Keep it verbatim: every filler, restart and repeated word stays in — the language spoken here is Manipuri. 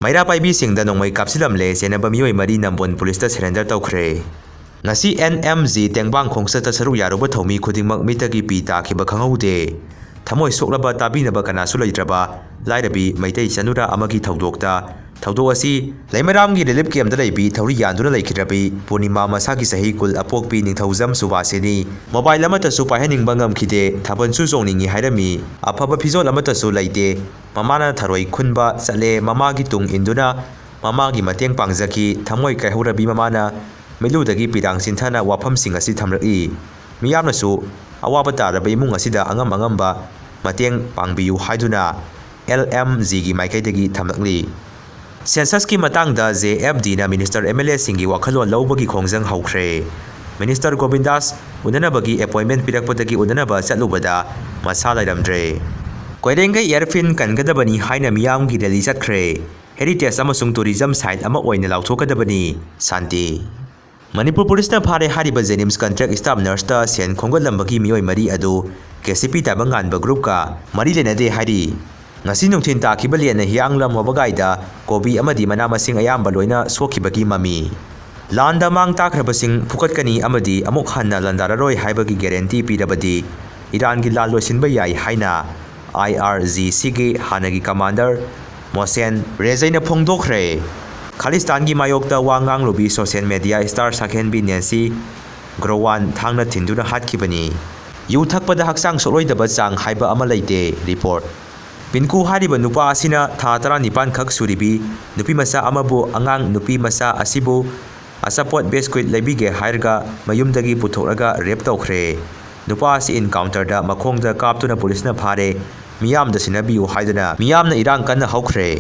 ꯃꯩꯔꯥ ꯄꯥꯏꯕꯤꯁꯤꯡꯗ ꯅꯣꯡꯃꯩ ꯀꯥꯞꯁꯤꯜꯂꯝꯂꯦ꯫ ꯆꯦꯟꯅꯕ ꯃꯤꯑꯣꯏ ꯃꯔꯤ ꯅꯝꯕꯣꯜ ꯄꯨꯂꯤꯁꯇ ꯁꯔꯦꯟꯗꯔ ꯇꯧꯈ꯭ꯔꯦ꯫ ꯉꯁꯤ ꯑꯦꯟ ꯑꯦꯝ ꯖꯤ ꯇꯦꯡꯕꯥꯡ ꯈꯣꯡꯆꯠꯇ ꯁꯔꯨꯛ ꯌꯥꯔꯨꯕ ꯊꯧꯃꯤ ꯈꯨꯗꯤꯡꯃꯛ ꯃꯤꯠꯇꯒꯤ ꯄꯤ ꯇꯥꯈꯤꯕ ꯈꯪꯍꯧꯗꯦ꯫ ꯊꯃꯣꯏ ꯁꯣꯛꯂꯕ, ꯇꯥꯕꯤꯅꯕ ꯀꯅꯥꯁꯨ ꯂꯩꯇ꯭ꯔꯕ ꯂꯥꯏꯔꯕꯤ ꯃꯩꯇꯩ ꯆꯅꯨꯔꯥ ꯑꯃꯒꯤ ꯊꯧꯗꯣꯛꯇ, ꯊꯧꯗꯣꯛ ꯑꯁꯤ ꯂꯩꯃꯔꯥꯝꯒꯤ ꯔꯤꯂꯤꯐ ꯀꯦꯝꯞꯇ ꯂꯩꯕꯤ ꯊꯧꯔꯤ ꯌꯥꯟꯗꯨꯅ ꯂꯩꯈꯤꯗ꯭ꯔꯕꯤ ꯄꯨꯔꯅꯤꯃꯥ, ꯃꯁꯥꯒꯤ ꯆꯍꯤ ꯀꯨꯟ, ꯑꯄꯣꯛꯄꯤ ꯅꯤꯡꯊꯧꯖꯝ ꯁꯨꯕꯥꯁꯤꯅꯤ꯫ ꯃꯣꯕꯥꯏꯜ ꯑꯃꯠꯇꯁꯨ ꯄꯥꯏꯍꯟꯅꯤꯡꯕ ꯉꯝꯈꯤꯗꯦ꯫ ꯊꯥꯕꯜꯁꯨ ꯆꯣꯡꯅꯤꯡꯏ ꯍꯥꯏꯔꯝꯃꯤ꯫ ꯑꯐꯕ ꯐꯤꯖꯣꯜ ꯑꯃꯠꯇꯁꯨ ꯂꯩꯇꯦ꯫ ꯃꯃꯥꯅ ꯊꯔꯣꯏ ꯈꯨꯟꯕ ꯆꯠꯂꯦ꯫ ꯃꯃꯥꯒꯤ ꯇꯨꯡ ꯏꯟꯗꯨꯅ ꯃꯃꯥꯒꯤ ꯃꯇꯦꯡ ꯄꯥꯡꯖꯈꯤ꯫ ꯊꯃꯣꯏ ꯀꯥꯏꯍꯧꯔꯕꯤ ꯃꯃꯥꯅ ꯃꯤꯠꯂꯨꯗꯒꯤ ꯄꯤꯔꯥꯡ ꯆꯤꯟꯊꯅ ꯋꯥꯐꯝꯁꯤꯡ ꯑꯁꯤ ꯊꯝꯂꯛꯏ꯫ ꯃꯤꯌꯥꯝꯅꯁꯨ ꯑꯋꯥꯕ ꯇꯥꯔꯕ ꯏꯃꯨꯡ ꯑꯁꯤꯗ ꯑꯉꯝ ꯑꯉꯝꯕ ꯃꯇꯦꯡ ꯄꯥꯡꯕꯤꯌꯨ ꯍꯥꯏꯗꯨꯅ ꯑꯦꯜ ꯑꯦꯝ ꯖꯤꯒꯤ ꯃꯥꯏꯀꯩꯗꯒꯤ ꯊꯝꯂꯛꯂꯤ꯫ ꯁꯦꯟꯁꯁꯀꯤ ꯃꯇꯥꯡꯗ ꯖꯦ ꯑꯦꯐ ꯗꯤꯅ ꯃꯤꯅꯤꯁꯇꯔ, ꯑꯦꯝ ꯑꯦꯜ ꯑꯦꯁꯤꯡꯒꯤ ꯋꯥꯈꯜꯂꯣꯟ ꯂꯧꯕꯒꯤ ꯈꯣꯡꯖꯪ ꯍꯧꯈ꯭ꯔꯦ꯫ ꯃꯤꯅꯤꯁꯇꯔ ꯒꯣꯕꯤꯟꯗꯥꯁ ꯎꯅꯅꯕꯒꯤ ꯑꯦꯄꯣꯏꯟꯃꯦꯟ ꯄꯤꯔꯛꯄꯗꯒꯤ ꯎꯅꯅꯕ ꯆꯠꯂꯨꯕꯗ ꯃꯁꯥ ꯂꯩꯔꯝꯗ꯭ꯔꯦ꯫ ꯀꯣꯏꯔꯦꯡꯒꯩ ꯑꯦꯌꯔꯐꯤꯜ ꯀꯟꯒꯗꯕꯅꯤ ꯍꯥꯏꯅ ꯃꯤꯌꯥꯝꯒꯤ ꯔꯦꯂꯤ ꯆꯠꯈ꯭ꯔꯦ꯫ ꯍꯦꯔꯤꯇꯦꯖ ꯑꯃꯁꯨꯡ ꯇꯨꯔꯤꯖꯝ ꯁꯥꯏꯠ ꯑꯃ ꯑꯣꯏꯅ ꯂꯥꯎꯊꯣꯛꯀꯗꯕꯅꯤ꯫ ꯁꯥꯟꯇꯤ꯫ ꯃꯅꯤꯄꯨꯔ ꯄꯨꯂꯤꯁꯅ ꯐꯥꯔꯦ ꯍꯥꯏꯔꯤꯕ ꯖꯦꯅꯤꯝꯁ ꯀꯟꯇ꯭ꯔꯦꯛ ꯁ꯭ꯇꯥꯐ ꯅꯔꯁꯇ ꯁꯦꯟ ꯈꯣꯝꯒꯠꯂꯝꯕꯒꯤ ꯃꯤꯑꯣꯏ ꯃꯔꯤ ꯑꯗꯨ ꯀꯦ ꯁꯤ ꯄꯤ ꯇꯥꯏꯕꯪꯉꯥꯟꯕ ꯒ꯭ꯔꯨꯞꯀ ꯃꯔꯤ ꯂꯩꯅꯗꯦ ꯍꯥꯏꯔꯤ꯫ ꯉꯁꯤ ꯅꯨꯡꯊꯤꯜ ꯇꯥꯈꯤꯕ ꯂꯦꯟꯅ ꯍꯤꯌꯥꯡꯂꯝ ꯋꯥꯕꯒꯥꯏꯗ ꯀꯣꯕꯤ ꯑꯃꯗꯤ ꯃꯅꯥ ꯃꯁꯤꯡ ꯑꯌꯥꯝꯕ ꯂꯣꯏꯅ ꯁꯣꯛꯈꯤꯕꯒꯤ ꯃꯃꯤ꯫ ꯂꯥꯟꯗ ꯃꯥꯡ ꯇꯥꯛꯈ꯭ꯔꯕꯁꯤꯡ ꯐꯨꯀꯠꯀꯅꯤ ꯑꯃꯗꯤ ꯑꯃꯨꯛ ꯍꯟꯅ ꯂꯥꯟꯗꯥꯔꯔꯣꯏ ꯍꯥꯏꯕꯒꯤ ꯒꯦꯔꯦꯟꯇꯤ ꯄꯤꯔꯕꯗꯤ ꯏꯔꯥꯟꯒꯤ ꯂꯥꯟ ꯂꯣꯏꯁꯤꯟꯕ ꯌꯥꯏ ꯍꯥꯏꯅ ꯑꯥꯏ ꯑꯥꯔ ꯖꯤ ꯁꯤꯒꯤ ꯍꯥꯟꯅꯒꯤ ꯀꯃꯥꯟꯗꯔ ꯃꯣꯁꯦꯟ ꯔꯦꯖꯩꯅ ꯐꯣꯡꯗꯣꯛꯈ꯭ꯔꯦ꯫ ꯈꯥꯂꯤꯁꯇꯥꯟꯒꯤ ꯃꯥꯌꯣꯛꯇ ꯋꯥ ꯉꯥꯡꯂꯨꯕꯤ ꯁꯣꯁꯤꯌꯦꯜ ꯃꯦꯗꯤꯌꯥ ꯁ꯭ꯇꯥꯔ ꯁꯥꯈꯦꯟꯕꯤ ꯅꯦꯟꯁꯤ ꯒ꯭ꯔꯣꯋꯥꯟ ꯊꯥꯡꯅ ꯊꯤꯟꯗꯨꯅ ꯍꯥꯠꯈꯤꯕꯅꯤ꯫ ꯌꯨ ꯊꯛꯄꯗ ꯍꯛꯆꯥꯡ ꯁꯣꯛꯂꯣꯏꯗꯕ ꯆꯥꯡ ꯍꯥꯏꯕ ꯑꯃ ꯂꯩꯇꯦ꯫ ꯔꯤꯄꯣꯔꯠ꯫ ꯄꯤꯟꯀꯨ ꯍꯥꯏꯔꯤꯕ ꯅꯨꯄꯥ ꯑꯁꯤꯅ ꯊꯥ ꯇꯔꯥꯅꯤꯄꯥꯟ ꯈꯛ ꯁꯨꯔꯤꯕꯤ ꯅꯨꯄꯤ ꯃꯆꯥ ꯑꯃꯕꯨ, ꯑꯉꯥꯡ ꯅꯨꯄꯤ ꯃꯆꯥ ꯑꯁꯤꯕꯨ ꯑꯆꯥꯄꯣꯠ ꯕꯤꯁꯀ꯭ꯋꯤꯠ ꯂꯩꯕꯤꯒꯦ ꯍꯥꯏꯔꯒ ꯃꯌꯨꯝꯗꯒꯤ ꯄꯨꯊꯣꯛꯂꯒ ꯔꯦꯞ ꯇꯧꯈ꯭ꯔꯦ꯫ ꯅꯨꯄꯥ ꯑꯁꯤ ꯏꯟꯀꯥꯎꯟꯇꯔꯗ ꯃꯈꯣꯡꯗ ꯀꯥꯞꯇꯨꯅ ꯄꯨꯂꯤꯁꯅ ꯐꯥꯔꯦ꯫ ꯃꯤꯌꯥꯝꯗ ꯁꯤꯟꯅꯕꯤꯌꯨ ꯍꯥꯏꯗꯨꯅ ꯃꯤꯌꯥꯝꯅ ꯏꯔꯥꯡ ꯀꯟꯅ ꯍꯧꯈ꯭ꯔꯦ꯫